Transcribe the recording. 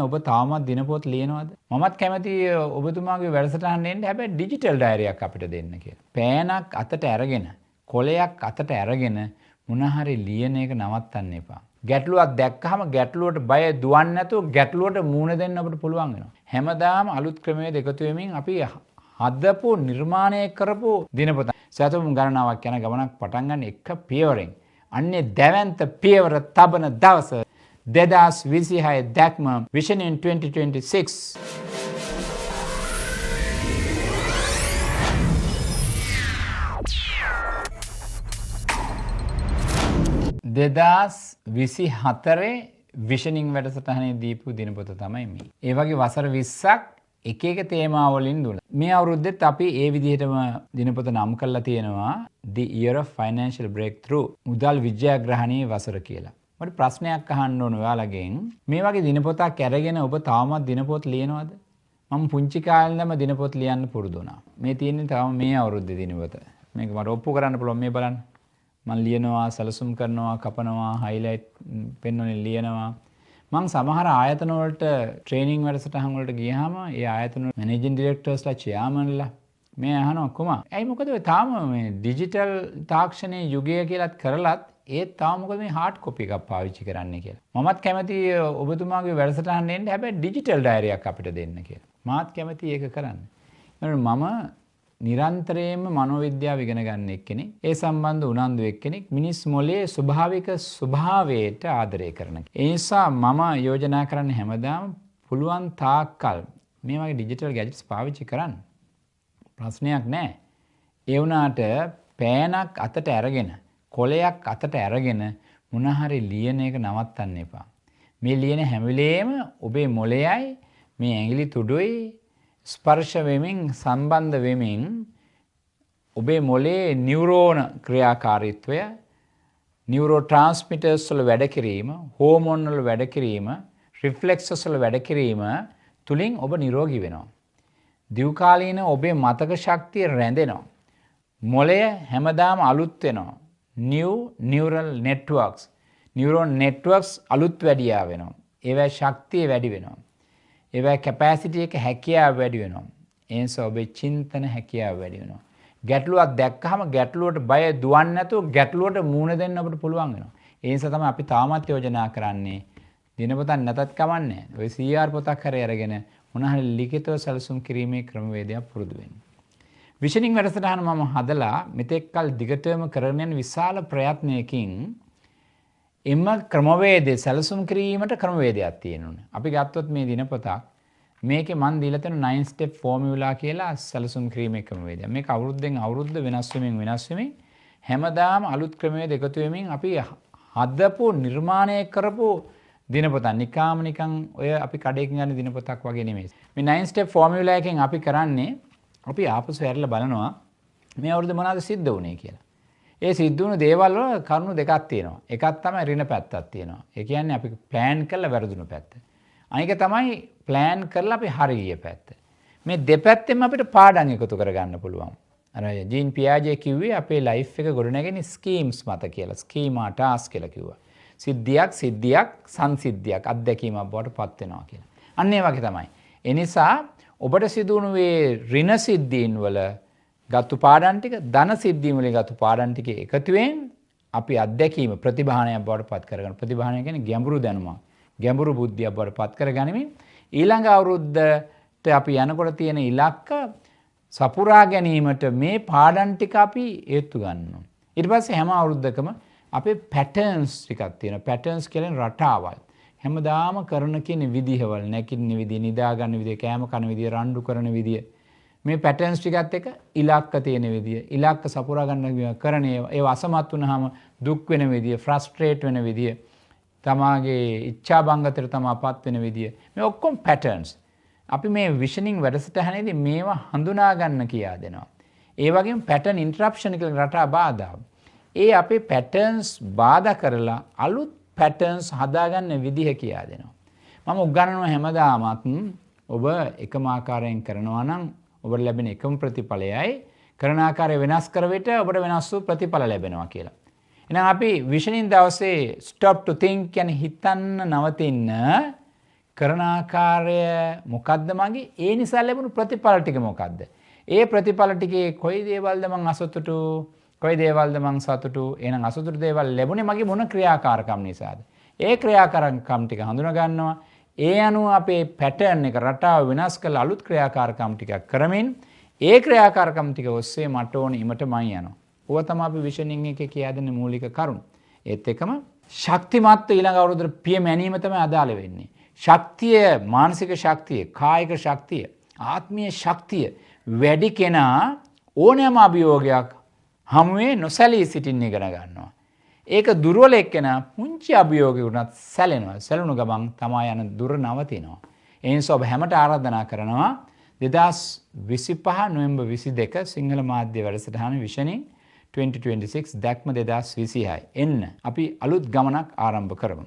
ඔබ තාමත් දිනපොත් ලියනවද? මමත් කැමතියි ඔබතුමාගේ වැඩසටහන එන්න, හැබැයි ඩිජිටල් ඩයරියක් අපිට දෙන්න කියලා. පෑනක් අතට අරගෙන, කොලයක් අතට අරගෙන මොන හරි ලියන එක නවත්තන්න එපා. ගැටලුවක් දැක්කහම ගැටලුවට බය දුවන්නේ නැතුව ගැටලුවට මූණ දෙන්න අපිට පුළුවන් වෙනවා. හැමදාම අලුත් ක්‍රමවේද එකතු වෙමින් අපි හදපු නිර්මාණය කරපු දිනපොත සැතපුම් ගණනාවක් යන ගමනක් පටන් ගන්න එක පියවරෙන්. අන්නේ දැවැන්ත පියවර තබන දවස 2026 දැක්ම Vision in 2026. 2024 විෂනින් වැඩසටහනේ දීපු දිනපොත තමයි මේ. ඒ වගේ වසර 20ක් එක එක තේමා වලින් දුන්නා. මේ අවුරුද්දෙත් අපි ඒ විදිහටම දිනපොත නම් කරලා තියෙනවා The Year of Financial Breakthrough, මුදල් විජයග්‍රහණයේ වසර කියලා. මට ප්‍රශ්නයක් අහන්න ඕන ඔයාලගෙන්. මේ වගේ දිනපොතක් අරගෙන ඔබ තාමත් දිනපොත් ලියනවද? මම පුංචි කාලේ ඉඳන්ම දිනපොත් ලියන්න පුරුදු වුණා. මේ තියෙන්නේ තාම මේ අවුරුද්දේ දිනපොත. මේක මට ඔප්පු කරන්න පුළුවන්. මේ බලන්න. මං ලියනවා, සැලසුම් කරනවා, කපනවා, හයිලයිට් පෙන්වන්නේ ලියනවා. මං සමහර ආයතන වලට ට්‍රේනින් වැඩසටහන් වලට ගියාම ඒ ආයතන වල මැනේජින් ඩිරෙක්ටර්ස්ලා, චෙයාමන්ලා මේ අහනවා, කුමා ඇයි මොකද ඔය තාම මේ ඩිජිටල් තාක්ෂණයේ යුගය කියලාත් කරලත් ඒත් තාම මොකද මේ හાર્ඩ් කොපි එකක් පාවිච්චි කරන්නේ කියලා. මමත් කැමතියි ඔබතුමාගේ වැඩසටහන එන්න, හැබැයි ඩිජිටල් ඩයරියක් අපිට දෙන්න කියලා. මාත් කැමතියි ඒක කරන්න. මම නිරන්තරයෙන්ම මනෝවිද්‍යාව ඉගෙන ගන්න එක්කෙනෙක්, ඒ සම්බන්ධ උනන්දු එක්කෙනෙක්, මිනිස් මොලේ ස්වභාවික ස්වභාවයට ආදරය කරන කෙනෙක්. ඒ නිසා මම යෝජනා කරන්නේ හැමදාම පුළුවන් තාක්කල් මේ වගේ ඩිජිටල් ගැජට්ස් පාවිච්චි කරන්න. ප්‍රශ්නයක් නෑ. ඒ වුණාට පෑනක් අතට අරගෙන, කොලයක් අතට අරගෙන මොන හරි ලියන එක නවත්තන්න එපා. මේ ලියන හැම වෙලේම ඔබේ මොලේයි මේ ඇඟිලි තුඩුයි ස්පර්ශ වෙමින් සම්බන්ධ වෙමින් ඔබේ මොලේ නියුරෝන ක්‍රියාකාරීත්වය, නියුරෝ ට්‍රාන්ස්මිටර්ස් වල වැඩ කිරීම, හෝමෝන් වල වැඩ කිරීම, රිෆ්ලෙක්සස් වල වැඩ කිරීම තුලින් ඔබ නිරෝගී වෙනවා. දිව්කාලීන ඔබේ මතක ශක්තිය රැඳෙනවා. මොලය හැමදාම අලුත් වෙනවා. New neural networks, neuron networks අලුත් වැඩියා වෙනවා. ඒවැ ශක්තිය වැඩි වෙනවා. ඒවැ කැපැසිටි එක හැකියාව වැඩි වෙනවා. ඒ නිසා ඔබේ චින්තන හැකියාව වැඩි වෙනවා. ගැටලුවක් දැක්කහම ගැටලුවට බය දුවන්නේ නැතුව ගැටලුවට මූණ දෙන්න අපිට පුළුවන් වෙනවා. ඒ නිසා තමයි අපි තාමත් යෝජනා කරන්නේ දිනපොතක් නැතත් කමන්නේ. ඔය CR පොතක් හරි අරගෙන මොන හරි ලිඛිතව සැලසුම් කිරීමේ ක්‍රමවේදයක් පුරුදු වෙන්න. විෂනින් වැඩසටහන මම හදලා මෙතෙක් කල් දිගටම කරගෙන යන විශාල ප්‍රයත්නයකින් එම ක්‍රමවේදය සැලසුම් කිරීමට ක්‍රමවේදයක් තියෙනුනේ. අපි ගත්තොත් මේ දිනපොතක්, මේකේ මං දීලා තියෙන 9 step formula කියලා සැලසුම් කිරීමේ ක්‍රමවේදයක්. මේක අවුරුද්දෙන් අවුරුද්ද වෙනස් වෙමින් වෙනස් වෙමින් හැමදාම අලුත් ක්‍රමවේද එකතු වෙමින් අපි හදපු නිර්මාණය කරපු දිනපොතක්. නිකාම නිකන් ඔය අපි කඩේකින් ගන්න දිනපොතක් වගේ නෙමෙයි. මේ 9 step formula එකෙන් අපි කරන්නේ අපි ආපසු හැරිලා බලනවා මේ අවුරුද්ද මොනවද සිද්ධ වුණේ කියලා. ඒ සිද්ධ වුණු දේවල් වල කරුණු දෙකක් තියෙනවා. එකක් තමයි ඍණ පැත්තක් තියෙනවා. ඒ කියන්නේ අපි ප්ලෑන් කරලා වැරදුණු පැත්ත. අනික තමයි ප්ලෑන් කරලා අපි හරි ගිය පැත්ත. මේ දෙපැත්තෙම අපිට පාඩම් එකතු කරගන්න පුළුවන්. අර ජීන් පියාජේ කිව්වේ අපේ ලයිෆ් එක ගොඩනැගෙන්නේ ස්කීම්ස් මත කියලා. ස්කීමා ටාස්ක් කියලා කිව්වා. සිද්ධියක් සිද්ධියක් සංසිද්ධියක් අත්දැකීමක් බවට පත් වෙනවා කියලා. අන්න ඒ වගේ තමයි. ඒ නිසා ඔබට සිදු වුණු මේ ඍණ සිද්ධීන් වල ගත්තු පාඩම් ටික, ධන සිද්ධීන් වලින් ගත්තු පාඩම් ටික එකතුවෙන් අපි අත්දැකීම ප්‍රතිභානයක් බවට පත් කරගන්න. ප්‍රතිභානය කියන්නේ ගැඹුරු දැනුමක්, ගැඹුරු බුද්ධියක් බවට පත් කරගනිමින් ඊළඟ අවුරුද්දට අපි යනකොට තියෙන ඉලක්ක සපුරා ගැනීමට මේ පාඩම් ටික අපි හේතු ගන්නවා. ඊට පස්සේ හැම අවුරුද්දකම අපේ පැටර්න්ස් ටිකක් තියෙනවා. පැටර්න්ස් කියන්නේ රටාවල්. හැමදාම කරන කියන විදිහවල්, නැගිටින විදිය, නිදා ගන්න විදිය, කෑම කන විදිය, රණ්ඩු කරන විදිය, මේ පැටර්න්ස් ටිකත් එක්ක ඉලක්ක තියෙන විදිය, ඉලක්ක සපුරා ගන්න කරන ඒවා, ඒවා අසමත් වුනහම දුක් වෙන විදිය, ෆ්‍රස්ට්‍රේට් වෙන විදිය, තමාගේ ඉච්ඡා භංගතයට තමා පත් වෙන විදිය, මේ ඔක්කොම පැටර්න්ස්. අපි මේ විෂනින් වැඩසටහනේදී මේවා හඳුනා ගන්න කියා දෙනවා. ඒ වගේම පැටර්න් ඉන්ටරප්ෂන් කියලා රටා බාධා. ඒ අපේ පැටර්න්ස් බාධා කරලා අලුත් පැටර්න්ස් හදාගන්න විදිහ කියා දෙනවා. මම උගන්වනවා හැමදාමත් ඔබ එකම ආකාරයෙන් කරනවා නම් ඔබට ලැබෙන එකම ප්‍රතිඵලයයි, කරන ආකාරය වෙනස් කර විට ඔබට වෙනස් වූ ප්‍රතිඵල ලැබෙනවා කියලා. එහෙනම් අපි විෂනින් දවසේ stop to think කියන්නේ හිතන්න නවතින්න, කරන ආකාරය මොකද්ද මගේ? ඒ නිසා ලැබුණු ප්‍රතිඵල ටික මොකද්ද? ඒ ප්‍රතිඵල ටිකේ කොයි දේවල්ද මං අසතුටු, කොයි දේවල්ද මං සතුටු? එහෙනම් අසතුටු දේවල් ලැබුණේ මගේ මොන ක්‍රියාකාරකම් නිසාද? ඒ ක්‍රියාකාරකම් ටික හඳුනා ගන්නවා. ඒ අනුව අපේ පැටර්න් එක රටාව වෙනස් කරලා අලුත් ක්‍රියාකාරකම් ටිකක් කරමින් ඒ ක්‍රියාකාරකම් ටික ඔස්සේ මට ඕන ඉමට මං යනවා. ඕවා තමයි අපි විෂනින් එකේ කියා දෙන මූලික කරුණු. ඒත් එක්කම ශක්තිමත්ව ඊළඟ අවුරුද්දට පිය මැනීම තමයි අදාළ වෙන්නේ. ශක්තිය, මානසික ශක්තිය, කායික ශක්තිය, ආත්මීය ශක්තිය වැඩි කෙනා ඕනෑම අභියෝගයක් හමුවේ නොසැලී සිටින්න ඉගෙන ගන්නවා. ඒක දුර්වල එක්කෙනා පුංචි අභියෝගයක් වුණත් සැලෙනවා. සැලුණු ගමන් තමා යන දුර නවතිනවා. ඒ නිසා ඔබ හැමට ආරාධනා කරනවා 2025 නොවැම්බර් 22 සිංහල මාධ්‍ය වැඩසටහන විෂනින් 2026 දැක්ම 2026 එන්න අපි අලුත් ගමනක් ආරම්භ කරමු.